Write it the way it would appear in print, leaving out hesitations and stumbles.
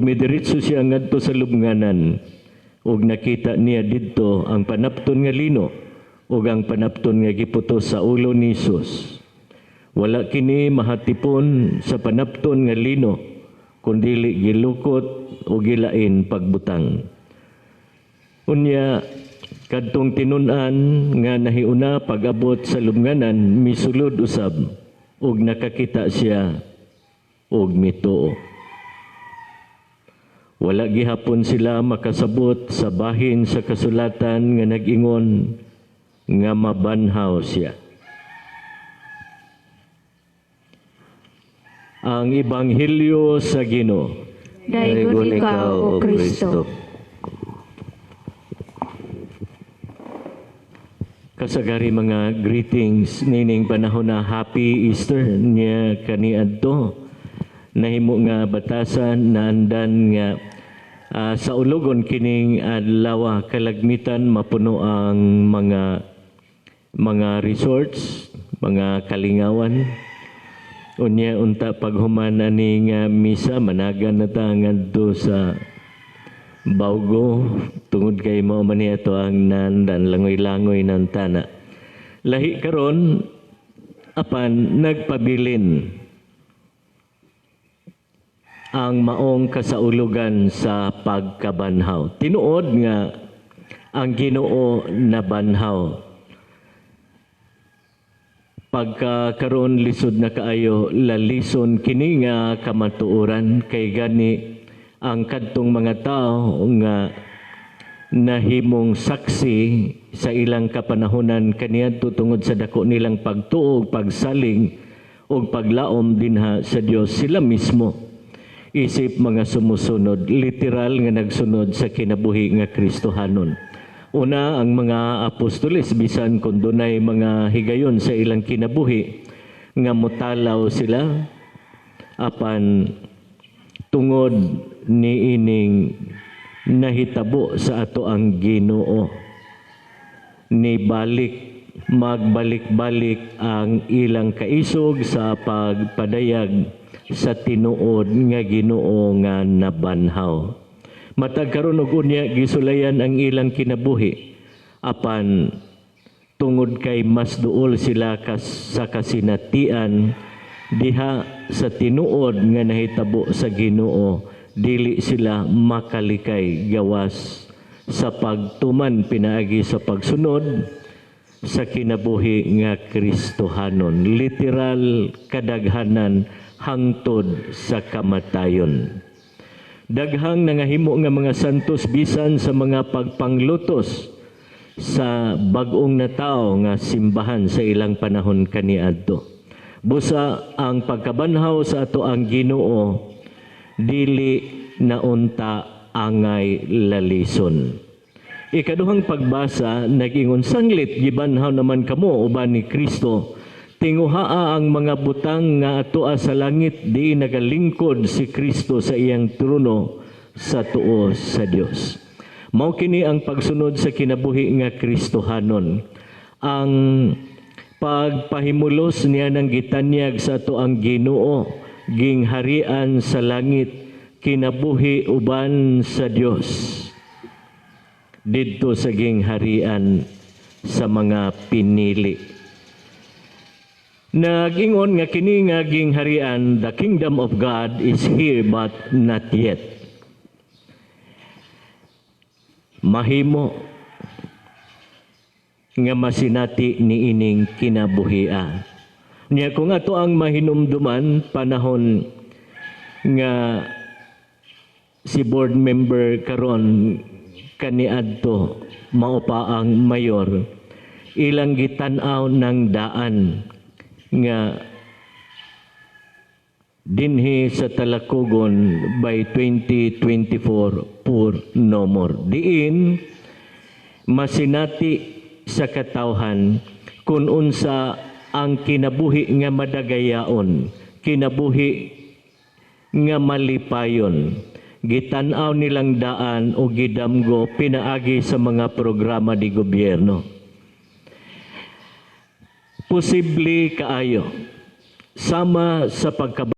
Midiretso siya ngadto sa lubnganan ug nakita niya didto ang panapton nga lino ug ang panapton nga giputos sa ulo ni Jesus. Wala kini mahatipon sa panapton nga lino kundili gilukot o gilain pagbutang. Unya kadtong tinun-an nga nahiuna pag-abot sa lubnganan misulod usab ug nakakita siya ug mituo. Wala gihapon sila makasabot sa bahin sa kasulatan nga nag-ingon nga mabanhaw siya. Ang Ebanghelyo sa Ginoo. Daygon ikaw, O Kristo. Kasagari mga greetings nining panahon na Happy Easter niya kaniadto. Nahimo nga batasan naandan nga sa ulogon kining adlaw, kalagmitan mapuno ang mga resorts, mga kalingawan. Unya unta paghuman ani nga misa, managan na ta ngadto sa Baugo tungod kay mao man ni ato ang nandan langoy-langoy ng tana. Lahi karon, apan nagpabilin ang maong kasaulugan sa pagkabanhaw. Tinuod nga ang Ginoo nabanhaw. Pagka karon lisod na kaayo lalison kini nga kamatuoran, kay gani ang kadtong mga tao nga nahimong saksi sa ilang kapanahonan kaniadto tungod sa dako nilang pagtuo, pagsalig ug paglaom dinha sa Dios, sila mismo isip mga sumusunod, literal nga nagsunod sa kinabuhi nga Kristohanon. Una, ang mga apostoles, bisan kung dunay mga higayon sa ilang kinabuhi nga mutalaw sila, apan tungod niining nahitabo sa ato ang Ginoo, ni balik magbalik-balik ang ilang kaisog sa pagpadayag sa tinuod nga Ginoo nga nabanhaw. Matag karon ug unya gisulayan ang ilang kinabuhi, apan tungod kay mas duol sila sa kasinatian diha sa tinuod nga nahitabo sa Ginoo, dili sila makalikay gawas sa pagtuman pinaagi sa pagsunod sa kinabuhi nga Kristohanon, literal kadaghanan hangtod sa kamatayon. Daghang nangahimo nga mga santos bisan sa mga pagpanglutos sa bag-ong natao nga simbahan sa ilang panahon kaniadto. Busa ang pagkabanhaw sa ato ang Ginoo dili naunta angay lalison. Ikaduhang pagbasa nag-ingon, "Sanglit gibanhaw naman kamo uban ni Kristo, tinguhaa ang mga butang nga atoa sa langit, di nagalingkod si Kristo sa iyang trono sa tuo sa Dios." Mao kini ang pagsunod sa kinabuhi nga Kristohanon. Ang pagpahimulos niya ng gitanyag sa ato ang Ginoo, gingharian sa langit, kinabuhi uban sa Dios didto sa gingharian sa mga pinili. Nag-ingon nga kini nga gingharian, the kingdom of God is here but not yet. Mahimo nga masinati niining kinabuhia. Niya kung ato ang mahinumduman panahon nga si board member karon kaniadto mao pa ang mayor, ilang gitan-aw ng daan nga dinhi sa Talacogon by 2024 poor no more. Diin masinati sa katawhan kung unsa ang kinabuhi nga madagayaon, kinabuhi nga malipayon. Gitan-aw nilang daan o gidamgo pinaagi sa mga programa di gobyerno. Posible kaayo sama sa pagkaba